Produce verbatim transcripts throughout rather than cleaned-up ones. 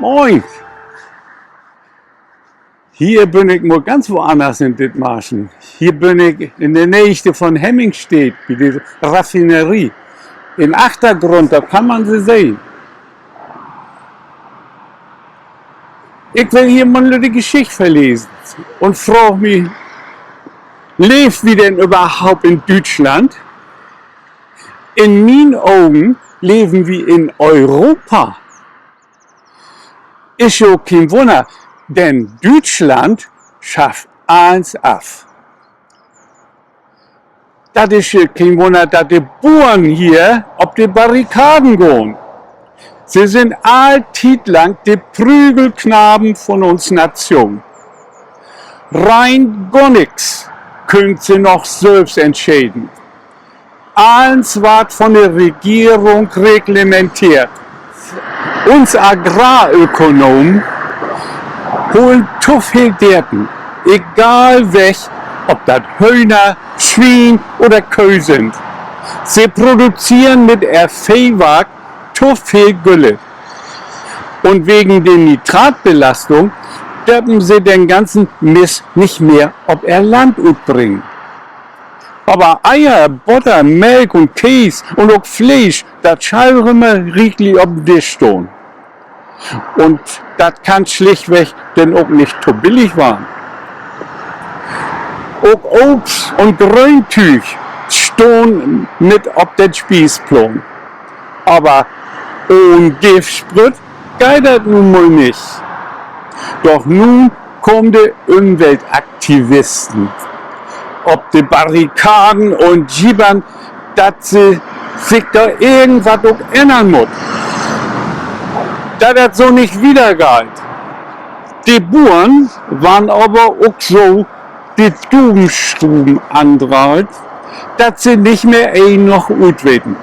Moin! Hier bün ik mal ganz woanners in Dithmarschen. Hier bün ik in de Neegde von Hemmingstedt bi de Raffinerie. In Achtergrund, dor kann man se sehn. Ik will hier mal 'ne lütte Geschicht vörlesen un fraag mi, leevt wi denn överhaupt in Düütschland? In mien Ogen leven wi in Europa. Is jo keen Wunner, denn Düütschland schafft allens af. Dat is jo keen Wunner, dat de Buern hier op de Barrikaden gahn. Se sünd all Tiet lang de Prügelknaben von uns Natschoon. Rein gor nix köönt se noch sülvst entscheden. Allens warrt von de Regeerung reglementeert. Uns Agrarökonomen holen to veel Deerten, egal welk, of dat Höhner, Swien oder Köh sünd. Se produzeren mit ehr Veehwark to veel Gülle. Un wegen de Nitratbelastung dörven se den ganzen Mist nich mehr op ehr Land utbringen. Aver Eier, Botter, Melk un Kees un ok Fleesch, dat schall jümmer rieklich op'n Disch stahn. Un dat kann slichtweg denn ok nich to billig warrn. Ok Obst un Gröntüüg stahn mit op den Spießplaan. Aver ahn Giftsprütt geiht dat nu mal nich. Doch nu kaamt de Ümweltaktivisten op de Barrikaden un jibbern, dat se sik dor irgendwat ok ännern mutt, dat dat so nich wiedergeiht. De Buern warrn aver ok so de Duumschruven andreiht, dat se nich mehr een noch ut weten.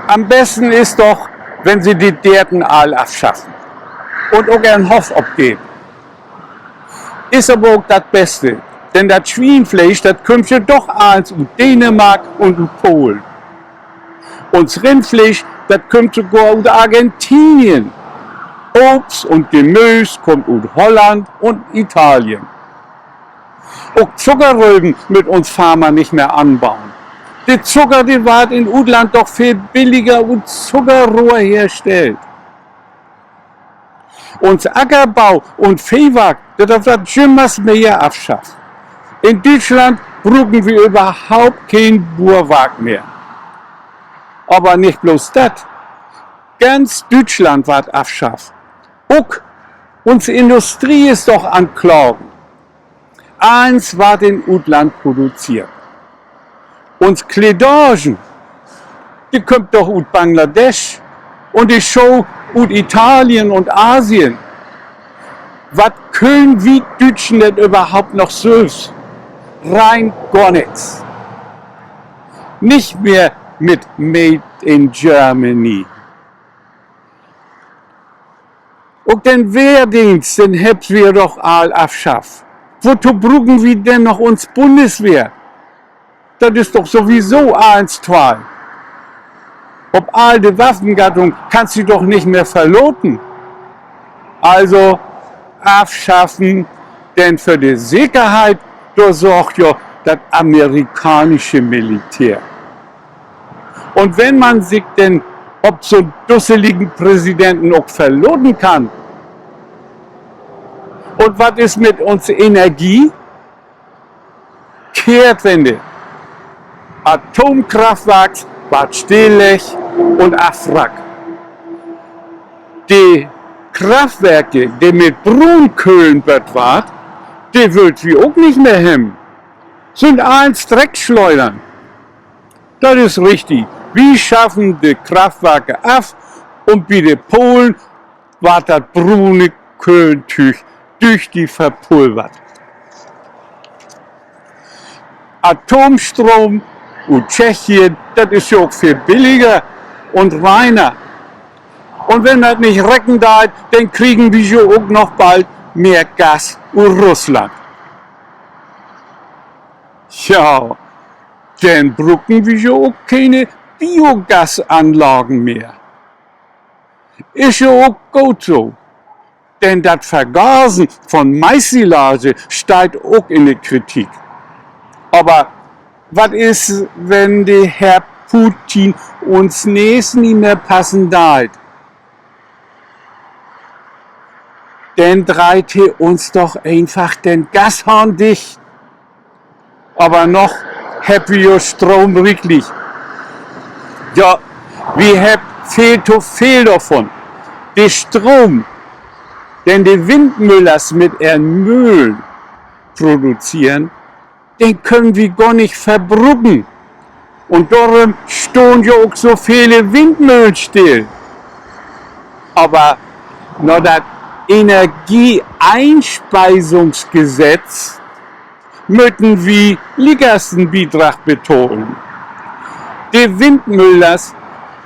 An'n besten is doch, wenn se de Deerten all afschaffen un ok ehrn Hoff opgeven. Is aver ok dat Beste, denn dat Swienfleesch, dat kümmt jo doch allens ut Dänemark un ut Polen. Uns Rindfleesch, dat kümmt sogor ut Argentinien. Obst un Gemöös kummt ut Holland un Italien. Ok Zuckerröven mööt uns Farmer nich mehr anbauen. De Zucker, de warrt in Utland doch veel billiger ut Zuckerrohr herstellt. Uns Ackerbau un Veehwark, dat warrt jümmers mehr afschafft. In Düütschland bruken wi överhaupt keen Buurwark mehr. Aver nich blots dat. Ganz Düütschland warrt afschafft. Ok uns Industrie is doch an't Klagen. Allens warrt in Utland produzeert. Uns Kledagen, de kümmt doch ut Bangladesch un de Schoh ut Italien un Asien. Wat köönt wi Düütschen denn överhaupt noch sülvst? Rein gor nix. Nich mehr mit Made in Germany. Ok den Wehrdeenst, den hebbt wi doch all afschafft. Woto bruken wi denn noch uns Bundeswehr? Dat is doch sowieso allens twei. Op all de Waffengattung kannst di doch nich mehr verlaten. Also, afschaffen, denn för de Sekerheit, dor sorgt jo dat amerikaansche Militär. Un wenn man sik denn op so'n dusseligen Präsidenten ok verlaten kann. Un wat is mit uns Energie? Kehrtwende. Atomkraftwarks warrt stilleggt un afwrackt. De Kraftwerke, de mit Bruunköhlen bött warrt, de wüllt wi ok nich mehr hebben. Sünd allens Dreckschleudern. Dat is richtig. Wi schaffen de Kraftwarke af un bi de Polen warrt dat brune Köhlentüüg düchtig verpulvert. Atomstroom ut Tschechien, dat is jo ok veel billiger un reiner. Un wenn dat nich recken deit, denn kriegen wi jo ok noch bald mehr Gas ut Russland. Ja, denn bruken wi jo ok kene Biogasanlagen mehr. Is jo ok goot so. Denn dat Vergasen von Maissilage steiht ok in de Kritik. Aver wat is, wenn de Herr Putin uns nees nich mehr passen deit? Denn dreiht he uns doch eenfach den Gashahn dicht. Aver noch hebbt wi jo Stroom rieklich. Ja, wi hebbt veel to veel dorvon. De Stroom, den de Windmöllers mit ehr Möhlen produzeren, den köönt wi gor nich verbruken. Un dorüm stahn ja ok so vele Windmöhlen still. Aver na dat Energieeinspeisungsgesetz möten wi liekers en Bidrag betahlen. De Windmöllers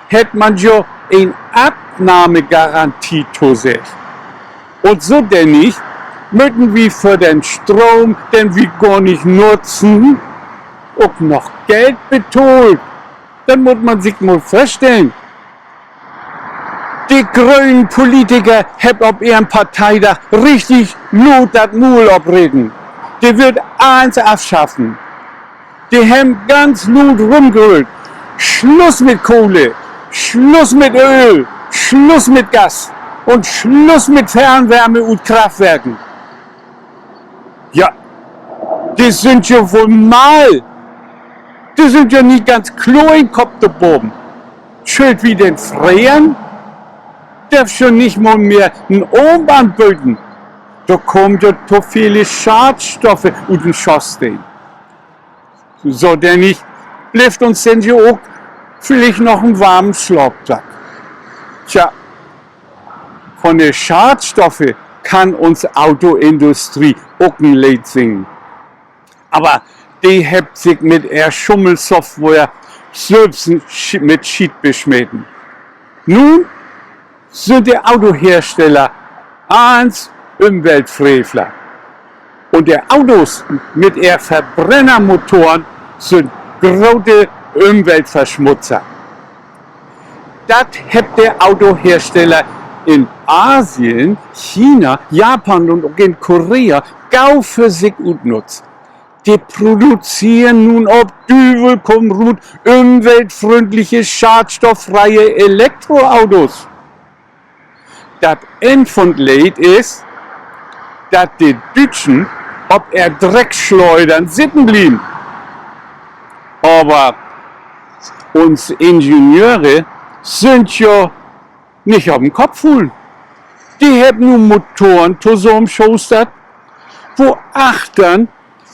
hett man jo en Abnahmegarantie toseggt. Un sodennig möten wi för den Stroom, den wi gor nich nutzen, ok noch Geld betahlen. Dat mutt man sik mal vörstellen. De grönen Politiker hebbt op ehren Parteidag richtig luut dat Muul opreten. De wüllt allens afschaffen. De hebbt ganz luut rümgröölt: Sluss mit Kohle, Sluss mit Ööl, Sluss mit Gas un Sluss mit Fernwärme ut Kraftwerken. Ja, de sünd jo woll mall. De sünd jo nich ganz kloor in'n Kopp, de Boben. Schüllt wi denn freren? Dörvt jo nich mal mehr en Oven anböten. Dor kaamt jo to vele Schadstoffe ut den Schosteen. Sodennig blifft uns denn jo ok villicht noch en warmen Slaapsack. Tja, von de Schadstoffe kann uns Autoindustrie ok en Leed singen. Aver de hebbt sik mit ehr Schummelsoftware sülvst mit Schiet besmeten. Nu sünd de Autohersteller allens Ümweltfrevler. Un de Autos mit ehr Verbrennermotoren sünd grote Ümweltversmutzer. Dat hebbt de Autohersteller in Asien, China, Japan un ok in Korea gau för sik utnutzt. De produzeren nu op Düvel kumm rut ümweltfründliche, schadstofffreie Elektroautos. Dat Enn von't Leed is, dat de Düütschen op ehr Dreckschleudern sitten blieven. Aver uns Ingenieure sünd jo nich op den Kopp fullen. De hebbt nu Motoren tosamenschustert, wo achtern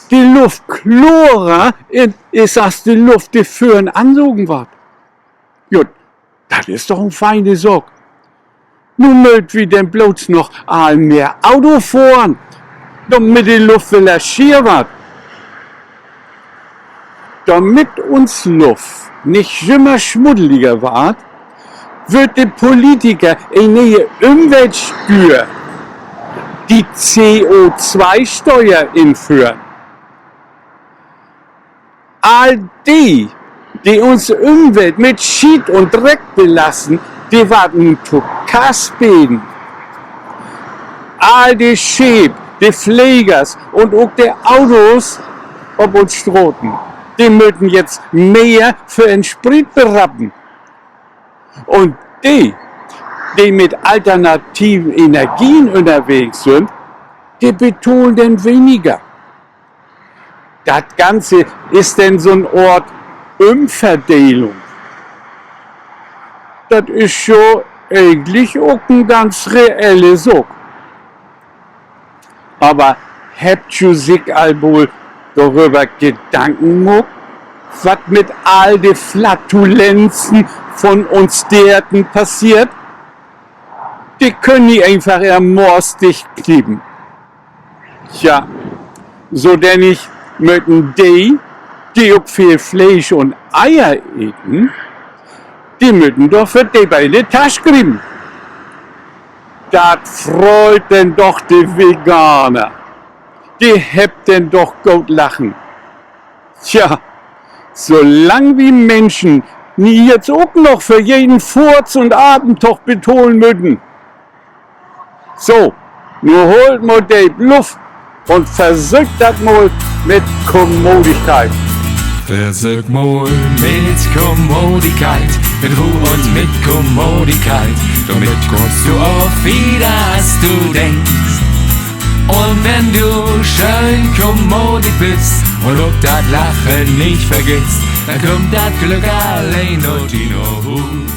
de Luft klorer in is as de Luft, de vörn ansogen warrt. Jo, dat is doch en feine Saak. Nu mööt wi denn blots noch all mehr Auto fohren, dormit de Luft wedder schier warrt. Dormit uns Luft nich jümmer smuddeliger warrt, wüllt de Politiker en ne'e Ümweltstüer, de C O-twee-Steuer, inföhren. All de, de uns Ümwelt mit Schiet un Dreck belasten, de warrt nu to Kass beden. All de Scheep, de Flegers un ok de Autos op uns Straten, de möten jetzt mehr för ehren Sprit berappen. Un de, de mit alternative Energien ünnerwegens sünd, de betahlen denn weniger. Dat Ganze is denn so'n Oort Ümverdelung. Dat is jo egentlich ok en ganz reelle Saak. Aver hebbt ji sik al mal doröver Gedanken maakt, wat mit all de Flatulenzen von uns Deerten passeert? De köönt nich eenfach ehren Mors dichtkniepen. Tja, sodennig möten de, de ok veel Fleesch un Eier eten, de möten doch för de in de Tasch griepen. Dat freut denn doch de Veganer. De hebbt denn doch goot Lachen. Tja, solang wi Minschen nu jetzt ok noch för jeden Furz un Atemtog betahlen möten. So, Nu hoolt mal deep Luft un versöökt dat mal mit Kommodigkeit. Versöök mal mit Kommodigkeit, mit Roh un mit Kommodigkeit. Dormit kummst du ok wieder, as du denkst. Un wenn du schöön kommodig büst un ok dat Lachen nich vergisst, denn kummt dat Glück alleen na di na Huus.